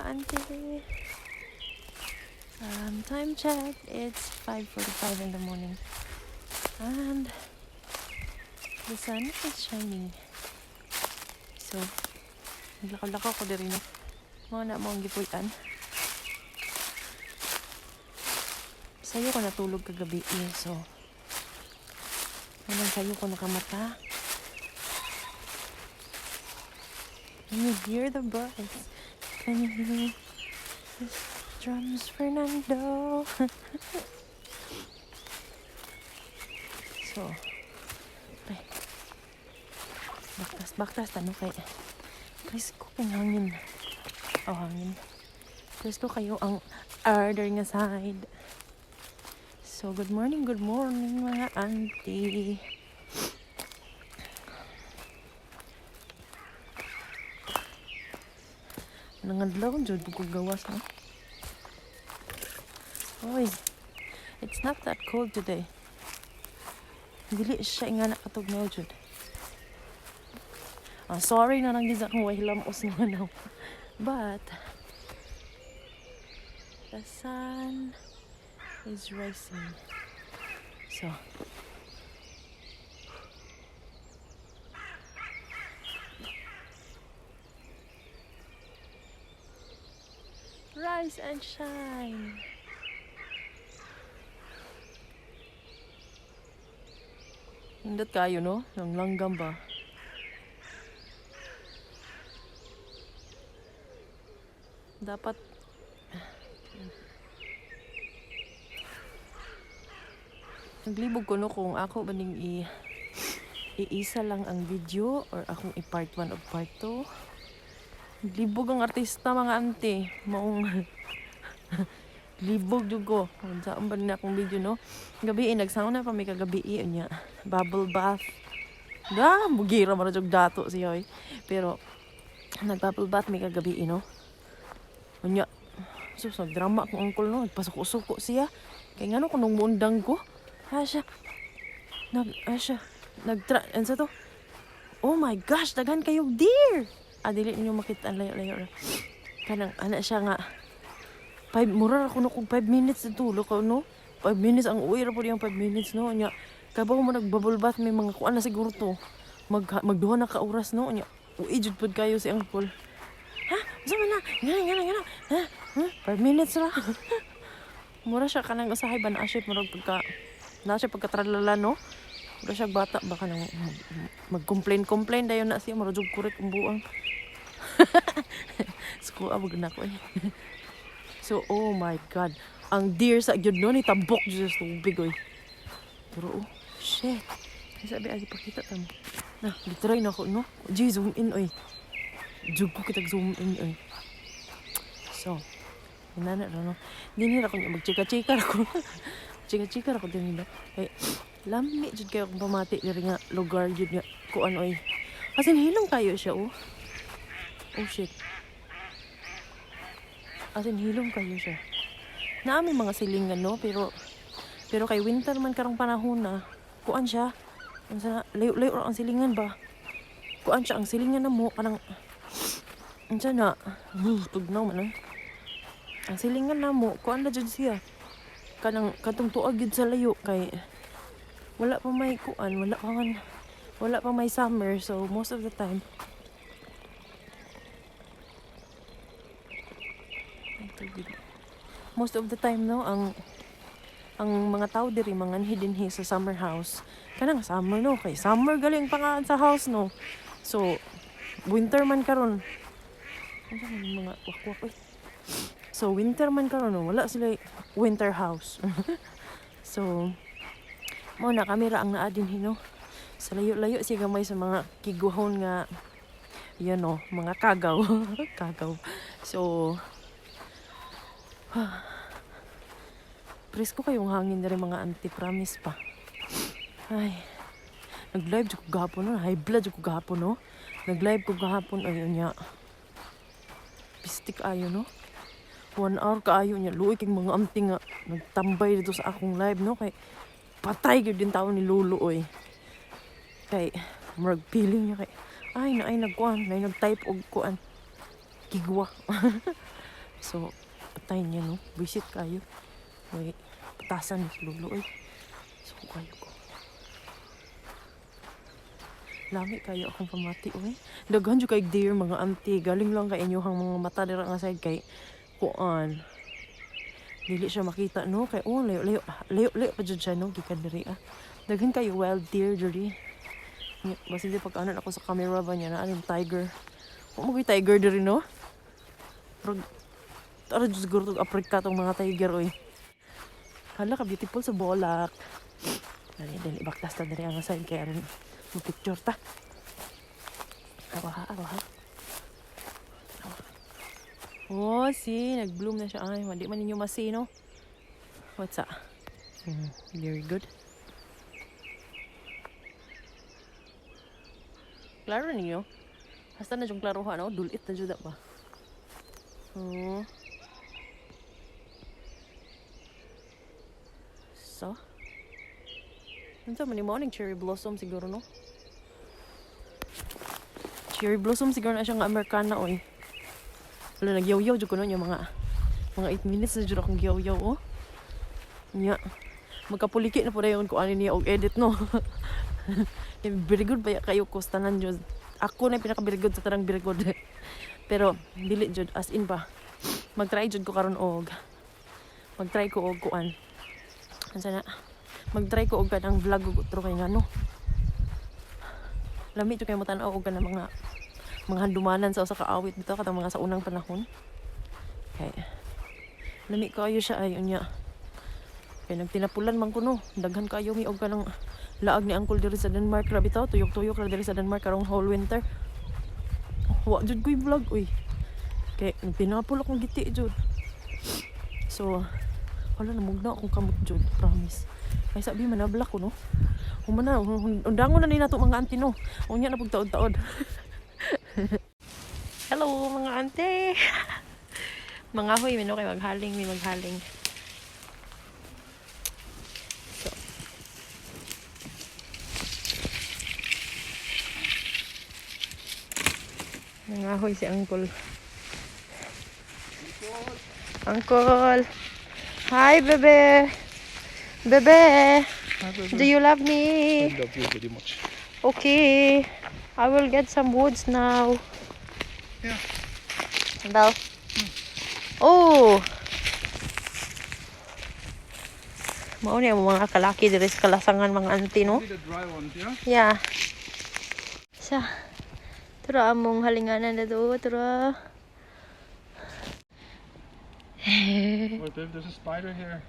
Auntie. Time check, it's 5:45 in the morning. And the sun is shining. So, naglakaw-lakaw ko diri, no. Mao na mo ang gipuy-an. Sayo ko natulog kagabi eh, so walang sayo ko nakamata. Can you hear the birds? Can you hear the drums, Fernando? So, ay, baktas, baktas, tanong kay, presko kay hangin. Oh, hangin. Presko kayo ang order nga side. So, good morning mga auntie. Nangadlaw, jud ko gawas, no? Oy, it's not that cold today. Dili siya nga nakatugnaw, jud. Ah, sorry na lang gid sa akong wahilam-os nga now. But, the sun is rising. So, rise and shine. Nindot kayo, no? Ang langgam ba? Dapat naglibog ko, no, kung ako ba ning iisa lang ang video or akong i-part 1 o part 2. Libog ang artista, mga ante. Maong libog jud ko. Saan ba na akong video, no? Gabi, eh, nagsauna pa may kagabi, eh, unya. Bubble bath. Da, mugira man jud dato siya, oy. Pero, nag-bubble bath may kagabi, eh, no? Unya, sus, nagdrama akong uncle, no? Nagpasuko-suko siya. Kaya nga, no, kung nung muundang ko, ha siya, nag, ha siya, nagtra, ano sa to? Oh my gosh, daghan kayong deer! Ah, dili ninyo makita, ang layo-layo ra. Kanang, ana siya nga, five, mura ra kuno kung 5 minutes na tulog ko, no? 5 minutes, ang uwi ra po diyang 5 minutes, no? Nya, kabaw mo nagbubble bath, may mga kuan na siguro to. Magduha na ka oras, no? Nya, uwi jud pod kayo si uncle. Ha? Unsa man na? Ngana, ngana, ngana. Ha? Ha? 5 minutes ra. Mura siya kanang usahay ba na siya murag pagka na siya pagkatralala, no? Mura siya bata baka nang mag-complain complain dayon na siya mura jud kurik ang buang. Suko abog na ko eh. So, oh my God. Ang deer sa gyud no ni tabok jud sa tubig oy. Pero oh, shit. Ay, sabi agi pakita ta mo. Na, gitry na ko no. G, zoom in oy. Jug ko kitag zoom in oy. So, inana ra no. Dinhi ra ko niya magchika-chika ra ko. Chika-chika ra ko dinhi no. Kay lami jud kayo kung pamati diri nga lugar jud nga kuan oy. As in hilom kayo siya oh. Oh shit. As in hilom kayo siya. Naami mga silingan no, pero kay winter man karong panahon na kuan siya. Unsa na layo-layo ra ang silingan ba. Kuan siya ang silingan na mo kanang unsa na tugnaw man oy. Ang silingan na mo kuan na jud siya. Kanang katong tuag jud sa layo kay wala pa may kuan, wala pa man, wala pa may summer, so most of the time ay, tubig. Most of the time no ang mga tao diri manganhi dinhi sa summer house. Kanang summer no kay summer galing pa nga sa house no. So winter man karon. Unsa man yung mga wakwak oy. So winter man karon no, wala sila winter house. So mao na kamera ang naa dinhi no. Sa layo-layo siya gamay sa mga kiguhon nga yun no, mga kagaw. Kagaw. So presko kayong hangin diri mga auntie, promise pa. Ay, nag-live jud ko gahapon no, high blood jud ko gahapon no. Nag-live ko gahapon ay unya. Pistik ayo no. 1 hour kaayo niya. Luoy kay mga auntie nga nagtambay dito sa akong live no kay patay gyud din taon ni Lolo oy. Kay murag feeling niya kay ay na ay nagkuan, na ay nag-type og kuan. Kigwa. So, patay niya, no? Visit kayo. Wait, patasan ni lolo, oy. So, kayo ko. Lami kayo akong pamati, oy. Daghan jud kay deer, mga auntie. Galing lang kay inyong mga mata dira nga side kay kuan. Dili siya makita, no? Kay, oh, layo, layo, layo, layo pa jud siya, no? Gikan diri, ah. Daghan kayo wild deer diri. Nya, basin di pag ano ako sa camera ba niya na anong tiger. Wa mo tiger diri, no? Pero, tara jud siguro tog Africa tong mga tiger, oy. Hala ka beautiful sa Bolak. Dali, dali, baktas ta diri ang side kay aron mo picture ta. Awa ha, awa ha. Oh, see, nag-bloom na siya. Ay, hindi man ninyo masi, no? What's that? Very good. Klaro ninyo? Hasta na yung klaro ha, no? Dulit na jud ba? Oh. So? Unsa man ni morning cherry blossom siguro, no? Cherry blossom siguro na siya nga Americana, oy. Wala, nagyaw-yaw jud ko no, yung mga 8 minutes na jud akong giyaw-yaw, oh. Nya. Magkapuliki na po dayon ko ani niya og edit, no. Very good ba kayo ko sa tanan jud. Ako na yung pinaka very good sa tanang very good. Pero dili jud as in ba. Mag-try jud ko karon og mag-try ko og kuan. Unsa na? Mag-try ko og kanang vlog og utro kay ngano. Lami jud kay mo tan-aw og kanang mga handumanan sa usa ka awit bitaw, katong mga sa unang panahon. Kay lami kaayo siya ay unya. Kay nagtinapulan man ko, no. Daghan kaayo mi og kanang laag ni Uncle diri sa Denmark ra bitaw, tuyok-tuyok ra diri sa Denmark karong whole winter. Wa jud ko'y vlog, uy. Kay nagtinapol akong giti jud. So, wala, namugna akong kamot jud, promise. Kay sabi manabla ko, no. Humana, undangon na ni nato, mga auntie, no. Unya na pug taod-taod. Hello, mga auntie. Mga huy, mino kay maghaling, may maghaling. So, nangahoy si Uncle. Uncle! Hi, bebe! Bebe! Do you love me? I love you very much. Okay. I will get some woods now. Yeah. Bell. Oh! Mao ni ang mga kalaki diri sa kalasangan, mga auntie, no? The dry ones, yeah? Yeah. Sa tura among halinganan na do, tura. Wait, babe, there's a spider here.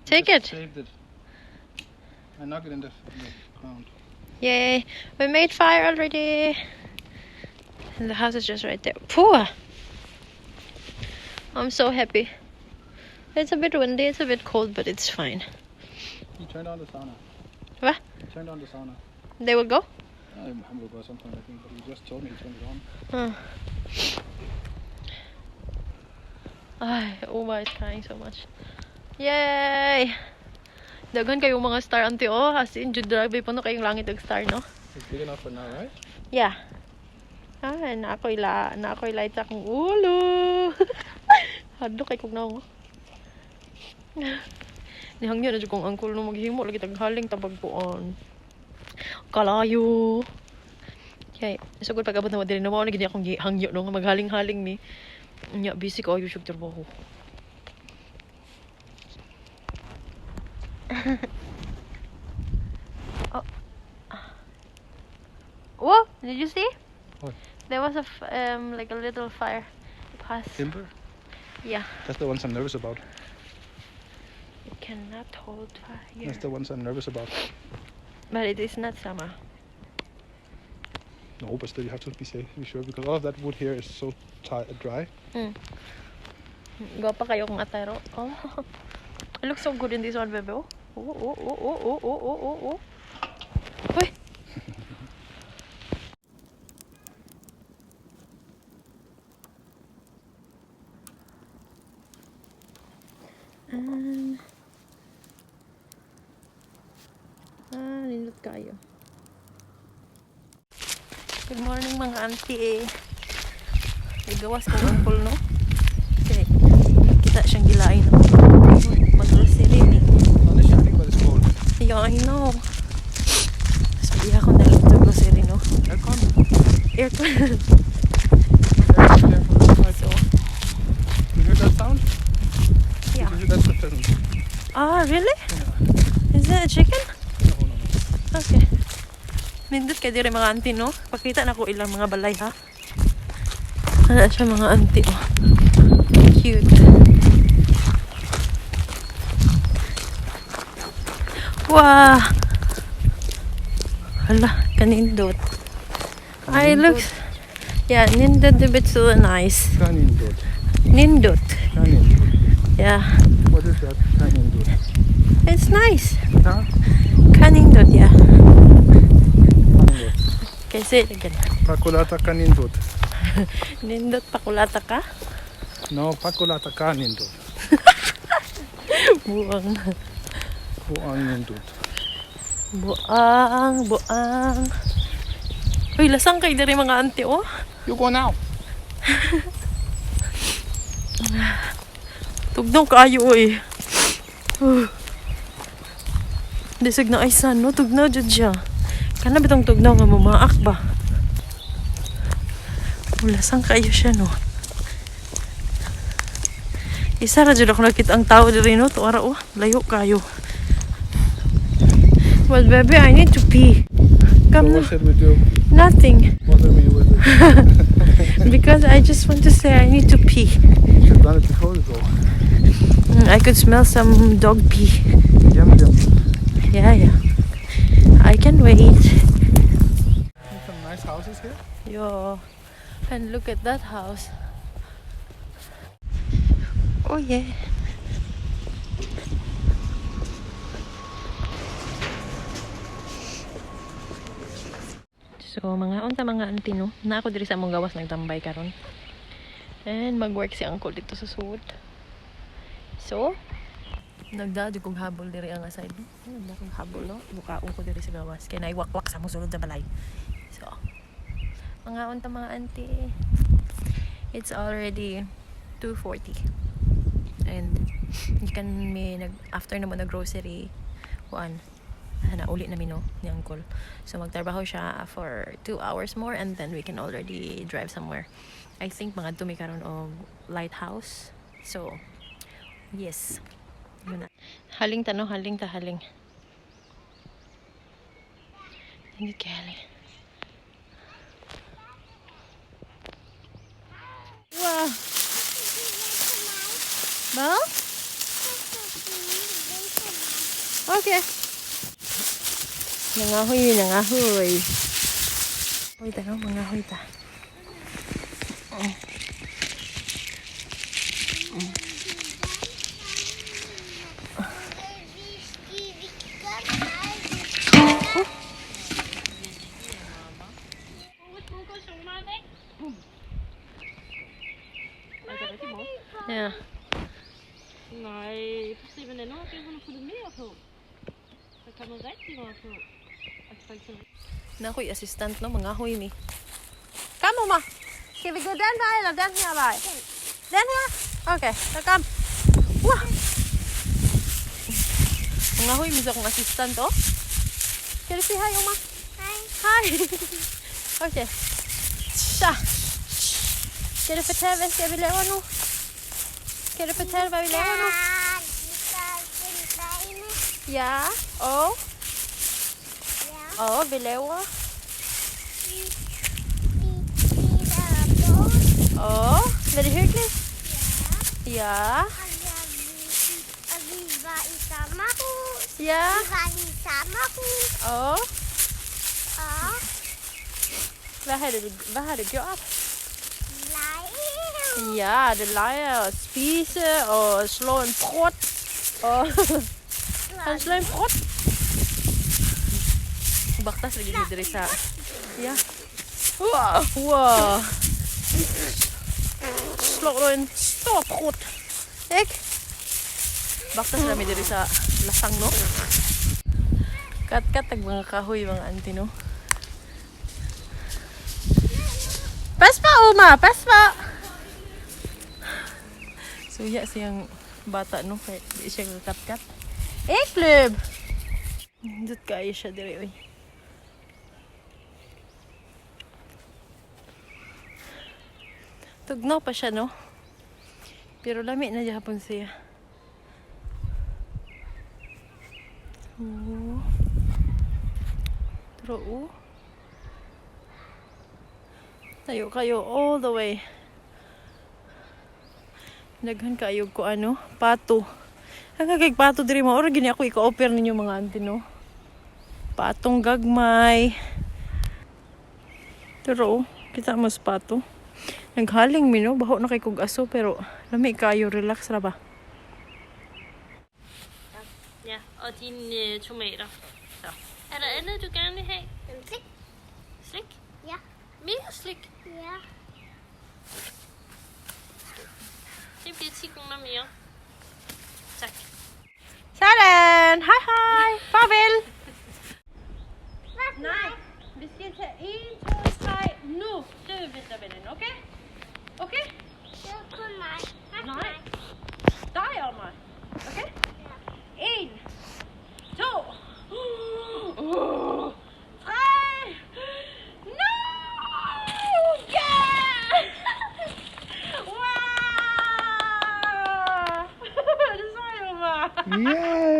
Take Just it. saved it. I knocked it in the ground. Yay. We made fire already. And the house is just right there. Phew! I'm so happy. It's a bit windy, it's a bit cold, but it's fine. He turned on the sauna. What? He turned on the sauna. They will go? I'm will go at some point, I think, but he just told me he turned it on. Huh. Ay, Uma is crying so much. Yay! Daghan kayong mga star, auntie, oh. As in, jud grabe puno kayong langit og star, no? It's big enough for now, right? Yeah. Ay, na ako'y light sa akong ulo. Hadlok kay kog naong. Nihangyo na jud kong uncle no maghimo lagi taghaling tabag kuan. Kalayo. Kay sugod pag abot na mo diri, no, mao na gid akong gihangyo no nga maghaling-haling mi. Nya busy kaayo siya trabaho. Oh. Whoa, did you see? What? There was like a little fire pass. Timber? Yeah. That's the ones I'm nervous about. It cannot hold fire. That's the ones I'm nervous about. But it is not summer. No, but still you have to be safe, be sure, because all of that wood here is so dry. Gwapa kayo kung atero. Oh. It looks so good in this one, bebe. Oh. Uy! Ah, nindot kayo. Good morning, mga auntie. Igawas ko uncle, no? Kita siyang gilain. Mag-grocery ni. Sun is shining, but it's cold. Yeah, I know. So, iya akong dali to grocery, no? Aircon. Aircon. Aircon there from the side. So, You hear that sound? Yeah. You hear that's the pheasant. Ah, really? Yeah. Is that a chicken? No. Okay. Nindot kay diri, mga auntie, no? Pakita na ko ilang mga balay, ha? Ana siya, mga auntie, oh. Cute. Wow! Hala, kanindot. Ay, looks. Yeah, nindot a bit so nice. Kanindot. Nindot. Kanindot. Yeah. What is that? Kanindot. It's nice. Huh? Kanindot, yeah. Kanindot. Okay, say it again. Pakulata kanindot. Nindot pakulata ka? No, pakulata kanindot. Buang. Buang nindot. Buang, buang. Uy, lasang kay diri, mga auntie, oh. You go now. Tugnaw kaayo, oy. Disig na ay san, no? Tugnaw jud siya. Kana bitong tugnaw nga mumaak ba? Lasang kaayo siya, no? Isa ra jud ako nakita ang tao diri, no? Tuara, oh. Layo kayo. Well, baby, I need to pee. Come So na. what should we do? Nothing. Bother me with it. Because I just want to say I need to pee. You should have done it before we go. I could smell some dog pee. Yum yum. Yeah. I can wait. Some nice houses here. Yo. And look at that house. Oh yeah. So, mga unta, mga auntie, no? Na ako diri sa among gawas nagtambay karon. And mag-work si uncle dito sa sud. So, nagdadi kong habol diri ang aside. Nagda kong habol, no? Bukaon ko diri sa gawas. Kaya naiwakwak sa among sulod sa balay. So, mga unta, mga auntie. It's already 2:40. And you can may nag after naman nag grocery kuan na uli namin, no, ni uncle. So magtrabaho siya for 2 hours more and then we can already drive somewhere. I think mga mi karon og lighthouse. So yes. Yun na. Haling ta, no, haling ta, haling. Hindi kay haling. Wow. Hvad? Okay. Nangahoy, nangahoy. Hoy ta, no, mangahoy ta. Ja. Nej, prøv at se, hvordan er det, hun har puttet mere på. Der er kommet rigtig meget på. Altså for eksempel. Na ako'y assistant, no, mangahoy mi. Kom, Oma. Skal vi gå den vej eller den her vej? Den her? Okay, så kom. Wah! Mangahoy mi sa akong assistant, oh. Can you say hi, Oma? Hi. Hi. Okay. Så. Skal du fortælle, hvad skal vi lave nu? Kan du fortælle, hvad vi laver nu? Vi skal finde grene. Ja, og, Ja. Og vi laver, Vi laver båd. Og, var det hyggeligt? Ja. Ja. Og vi var i sommerhus. Ja, Vi var i sommerhus. Og, Og hvad har du gjort? lege. Ja, det leger og spise og slå en prut. Og han slår en prut. Baktas lagi ni diri sa. Ja. Wow. Slår du en stor prut. Ikke? Baktas rami diri sa lasang, no. Kat-kat tag mga kahoy, mga auntie, no. Pas pa, Oma, pas pa. Suya siyang bata no kay di siya kakatkat. Eh, club. Nindot kaayo siya diri oy. Tugnaw pa siya no. Pero lami na gihapon siya. Oo. Pero oo. Tayo kayo all the way. Daghan kayo ko ano, pato. Ang kay pato diri mo or gini ako i-offer ninyo mga auntie no. Patong gagmay. Pero oh, kita mo sa pato. Naghaling mi no, baho na kay kog aso pero lami kayo, relax ra ba. Ja, og dine tomater. Så. Er der andet, du gerne vil have? En slik. Slik? Ja. Mere slik? Ja. Det bliver 10 kroner mere. Tak. Sådan! Hej hej! Farvel! Nej, vi skal tage 1, 2, 3, nu! Det er vintervennen, okay? Okay? Det er kun mig. Nej. Dig og mig. Okay? 1, 2, 3, nu! Yeah! Wow! Det så jeg jo bare. Yeah!